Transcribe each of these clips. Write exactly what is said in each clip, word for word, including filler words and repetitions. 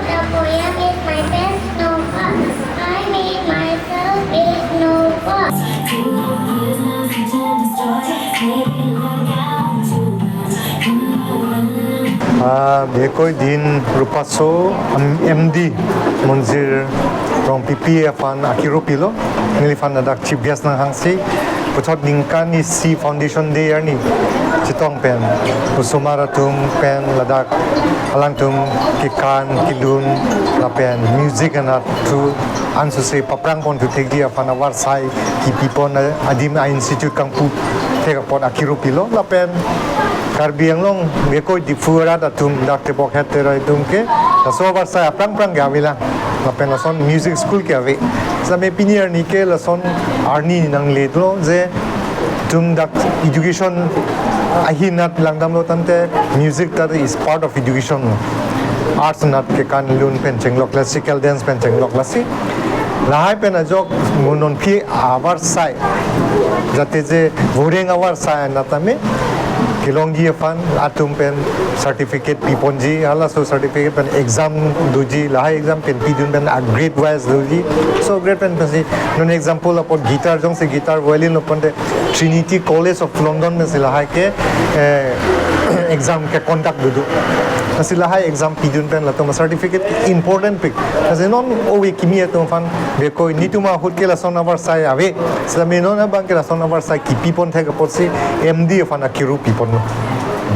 The poem is My Best Nova. I made myself a nova. Ah, bihekoidin Rupaso, M-, M D Monjir Rongpipi aphan akiro pilo. Neliphan ladak chief guest nanghangsi, puthot ningkan isi Foundation Day arni chetong pen, osomar atum pen ladak alangtum kekan kelun lapen music anat thu ansose paprang pon thu thekji aphan avarsai kipi pon adim a-institute kangpu thek apot akiro pilo lapen Karbi Anglong bihekoidi Diphu arat atum dak tebok het tera atum ke laso avarsai aphrang phrang ke avelang. Lapen lason music school ke ave. Same pini arni ke lason arni nangledetlo je itum dak education ahin nat langdamlo tangte music ta is part of education lo. Arts nat kekan lun pen chenglok, classical dance pen chenglok lasi. Lahai pen ajok mo non aphi avarsai, jate je voreng avarsai nat tame kelongji aphan atum pen certificate piponji, halaso certificate pen exam doji, lahai exam pen pidun pen a grade wise doji. So grade pen pensi non example apot guitar, jongsi guitar, violin lo pon te Trinity College of London pensi lahai ke, eh, exam ke conduct dodo. Pensi lahai exam pidun pen latum certificate important pik. Pensi non ove kimi atum aphan bihekoidi netum ahut ke lason avarsai ave. Same non abang ke lason avarsai kipi pon thek apotsi M D aphan akiro piponlo.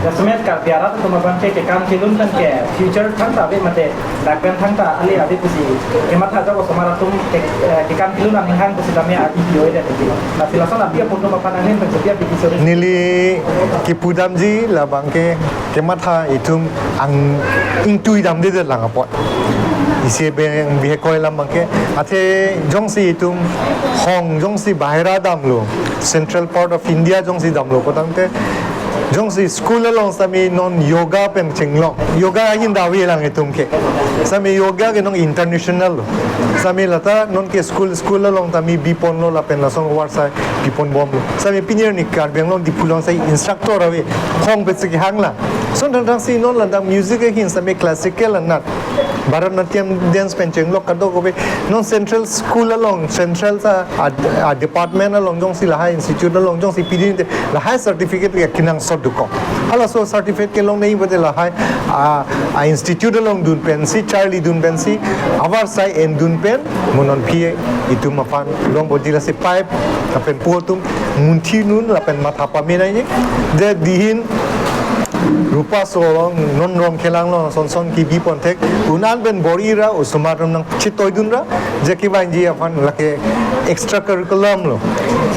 Jasemet Karbi arat atum abang ke kekan kelun pen ke future thangta ave mate dak pen thangta ale ave pusi kematha ajok osomar atum ke, eh, kekan kelun aning hang pusitame api pio ide pusi. Lasi lason api apo atum aphan aning pen setia pi kisori. Neli kipudamji labang ke kematha itum ang ingtui damdedet lang apot. Isi beng bihekoi alam abang ke, athe jongsi itum hong, jongsi bahira damlo, central part of India jongsi damlo, kotangte jongsi school along sami non yoga pen chenglok, yoga ahin ta avelang itum ke. Sami yoga ke non international lo. Sami lata non ke school, school along tame biponlo lapen lason avarsai pipon bomlo. Sami pini arni Karbi Anglong Diphu along sai instructor ave, hong petsik hangla. Lason thangthangsi non ladak music ahin sami classical anat Bharatanatyam dance pen chenglok kadokave non central school along, central sa a, a department along jongsi lahai institute along jongsi pidun te lahai certificate ke kenangsot dokok. Halaso certificate kelongnei pute lahai a, a institute along dun pensi, charlidun pensi, avarsai endun pen mo non aphi itum aphan longboji lasi pipe lapen po atum munthi nun lapen matha pame nangji. De dihin Rupaso along, non Rongkhelang along, son son kipi pon thek. Un-an pen bor-i ra, osomar atum nangchetoidun ra, je kevangji aphan lake extra curriculum lo.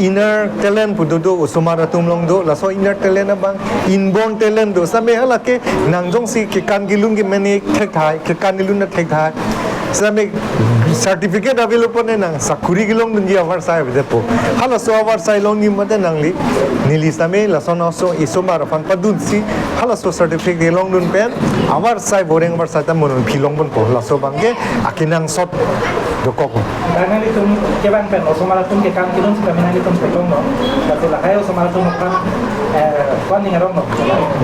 Inner talent pu dodo, osomar atum along do, laso inner talent abang inborn talent do. Same halake nang jongsi kekan kelun ke mene thekthai, kekan kelun na thekthai. Same certificate avelo pon nang sakuri kelongdunji avarsai avepo. Halaso avarsai longji mate nangli, neli same lason aso osomar aphan padunsi halaso certificate longdun pen avarsai voreng avarsai ta mo non aphi longponpo. Laso abang ke akenangsot dokok. Dak nanglitum kevang pen osomar atum kekan kelun sitame nanglitum kelong lo. Tapi lahai osomar atum aphan, eh, ko-an ning arong lo?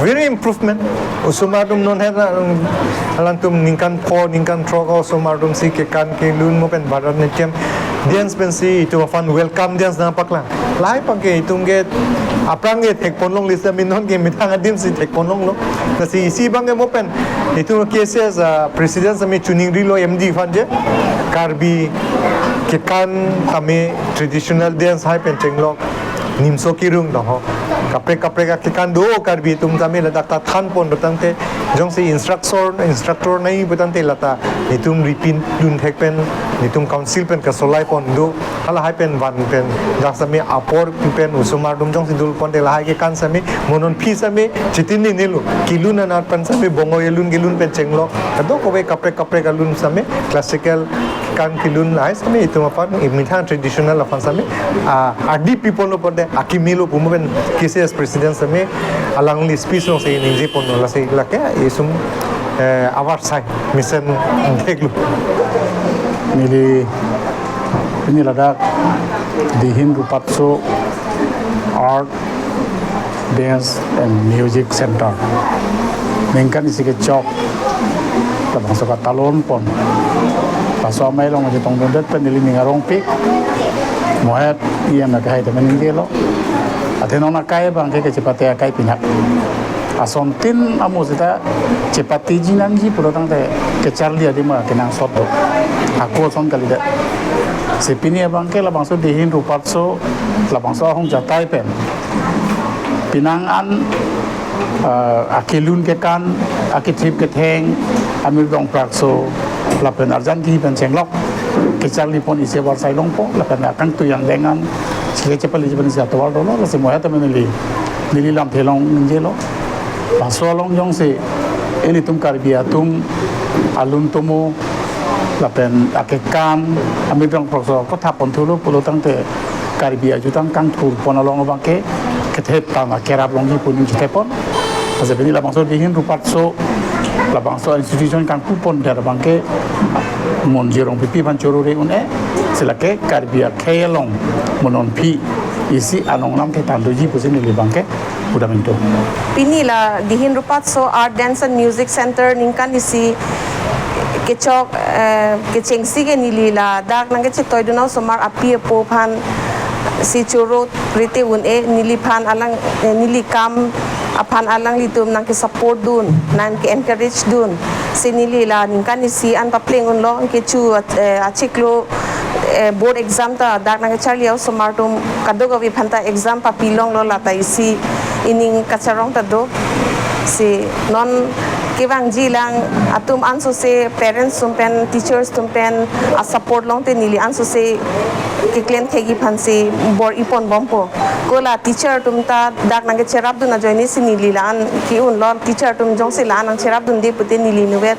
Very improvement. Osomar atum non hera alangtum ningkan pho, ningkan throk osomar atum si kekan kelun mo pen Bharatanatyam dance pensi itum aphan welcome dance nangpaklang. Lahai abang ke itum ke aphrang ke thekpon longle sami non ke methang adim si thekpon longlo. Lasi isi abang ke mo pen itum K C S, ah, president sami chuningrilo M D aphan je Karbi kekan tame traditional dance hai pen chenglok nimso kirung dong ho. kaprek kaprek akekan do Karbi atum tame ladak ta thanpon do tangte, jongsi instructor, instructor nai pu tangte lata netum ripindun thek pen, netum council pen kasolaipon do, halahai pen van pen, dak sami apor pen osomar atum jongsi dulpon te lahai kekan sami, mo non aphi sami, chitin ni nilo, kelun anat pen sami, bongo elun kelun pen chenglok, kadokave kaprek kaprek alun sami, classical kekan kelun lahai sami, itum aphan, imithang traditional aphan sami, ah, adi pipon lo ponte, akimi lo pu mo pen, K C S president sami, alangli speech alongsi ningjepon lo, lasi lake, isum, eh, avarsai mesen theklo. Neli pini ladak Dihin Rupatso Art, Dance and Music Center ningkan isi kechok labangso katalonpon. Laso amei along chetongdundet pen neli ning arongpik. Mohet iyam akai tame ningjelo. Athe non akai abangke kechepate akai pinak. Asontin amo seta chepate jinanji pulo tangte kecharli adim akenangsot do. Ako ason kalidet. Si pini abangke labangso Dihin Rupatso, labangso ahong jatai pen pinang an, ah, akelun kekan, akethip ketheng, amir dong prakso, lapen arjan kihi pen chenglok kecharlipon isi avarsai longpo, lapen akangtui angdeng an, si kechepali jepen isi atovar dolo, lasi mohet tame neli, neli lamthe along ningjelo. Laso along jongsi ilitum Karbi atum alun tomo lapen akekan, amir dong prakso kothapon thulo pulo tangte Karbi ajutang kangthurpon along abangke kethep tama kerap longji pu ning chethepon. Lasi pini labangso Dihin Rupatso, labangso institution kangpupon der abangke Monji Rongpipi aphan choro re un-e, si lake Karbi akhei along mo non aphi isi anong lam kethan doji pusi neli abangke pudam ingtung. Pini la Dihin Rupatso Art, Dance and Music Center ningkan isi kechok, eh, kechengsi ke neli ladak nangkechetoidun osomar api apo aphan si choro rite un-e, neliphan alang, eh, neli kam aphan alanglitum nangkesupport dun, nangke-encourage dun. Si neli la ningkan isi an papleng unlo, kecho, eh, achiklo, eh, board exam ta dak nangkecharli osomar atum kadokave aphanta exam papilonglo, lata isi ining kacharong ta do. Si non kevangji lang atum ansose parents atum pen, teachers atum pen asupport longte neli ansose keklem thekji aphansi bor-iponbompo. Ko la teacher atum ta dak nangkecherapdun ajoine si neli la-an ke-unlo, teacher atum jongsi la-an nangcherapdunde pute neli nuvet.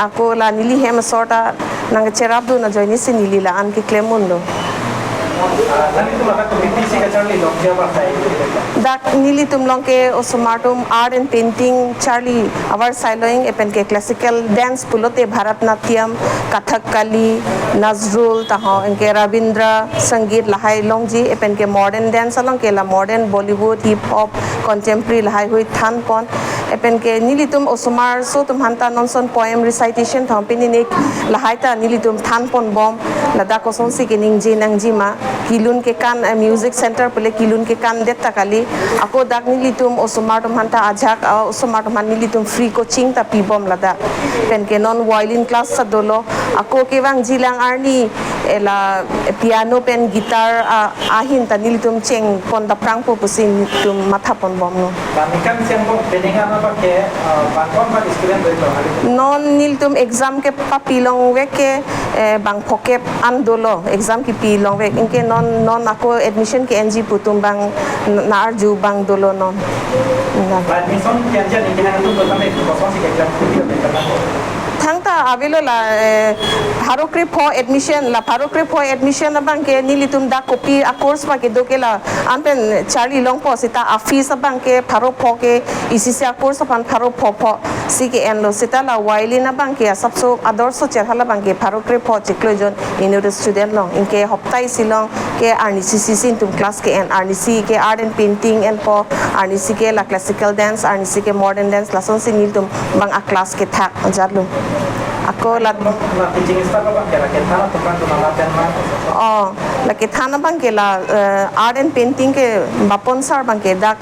Ako la neli hem asor ta nangkecherapdun ajoine si neli la-an keklem unlo. Ah, nanglitum ladak kopi isi kacharli longji avarsai? Dak nelitum along ke osomar atum art and painting charli avarsai lo, ing epen ke classical dance pulote Bharatanatyam, Kathakali, Nazrul, taho anke Rabindra Sangeet lahai longji, epen ke modern dance along ke la modern, Bollywood, hip hop, contemporary lahaihui thanpon. Epen ke nelitum osomar aso atum aphanta non ason poem recitation thom pini nik lahai ta nelitum thanponbom, ladak kosonsi keningje nangji ma, kelun kekan, eh, music center pule kelun kekan det ta kali. Ako dak nelitum osomar atum aphanta ajak, ah, osomar atum aphan nelitum free coaching ta pibom ladak. Pen ke non violin class ta dolo. Ako kevangji lang arni, eh, la, eh, piano pen guitar, ah, ahin ta nelitum chengpon daprangpo pusi nelitum mathaponbomlo. Ningkan isi angbong pening an abangke, eh, bang ko-an bang student do ito hari? Non nelitum exam kepapilongvek ke, eh, bang phokep an dolo, exam kepilongvek. Anke non, non ako admission ke-enji pu atum bang n-, na-arju bang dolo non. Nang. Admission ke-enji anke hang atum do tame kosonsi ke exam kupi abe tame ko? Thangta avelo la, eh, pharo krepho admission, la pharo krepho admission abangke nelitum dak kopi a-course ma kedo ke la-an pen charli longpo, seta a-fees abangke pharo pho ke, isi isi a-course aphan pharo pho pho si ke-enlo, seta la violin abangke asapso ador socher hala abangke pharo krepho chiklo jon inut student long, anke hopta isi along ke arnisi si si nelitum class ke-en, arnisi ke art and painting enpo, arnisi ke la classical dance, arnisi ke modern dance, lasonsi nelitum bang a-class kethak ajatlo. Ako la, la teaching staff abangke la kethan atum abang tuma la pen ma? Oh, la kethan abangke la, eh, art and painting ke Bapon sir abangke dak,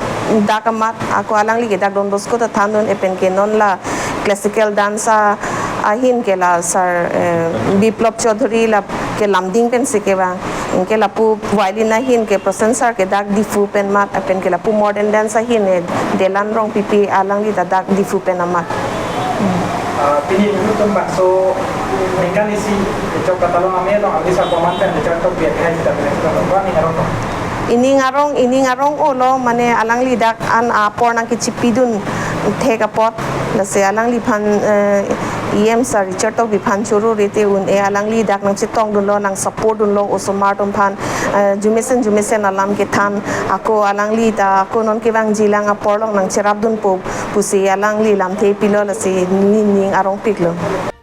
dak amat, ako alangli ke dak Don Bosco ta thandun, epen ke non la classical dance a, ahin ke la sir, eh, Biplop Chaudhary la ke Lumding pensi kevang. Anke lapu violin ahin ke Prosen sir ke dak Diphu pen amat, lapen ke lapu modern dance ahin e Delan Rongpipi, alangli ta dak Diphu pen amat. Ah, pini dulu tumbakso ningkan isi chok katalon ame lo abis apa mantan de chok biar hai kita biar kita apa nih kalau Ining arong, ining arong olo, mane alangli dak an apor nangkechipidun thek apot, lasi alangliphan, eh, E M sir Richard Tokbi aphan choro rete un-e, alangli dak nangchetongdunlo, nang support dunlo, osomar atum aphan, eh, jumesen jumesen alam kethan, ako alangli ta ako non kevangjilang apor along nangcherapdunpo pusi alangli lamthe pilo, lasi nining arongpiklo.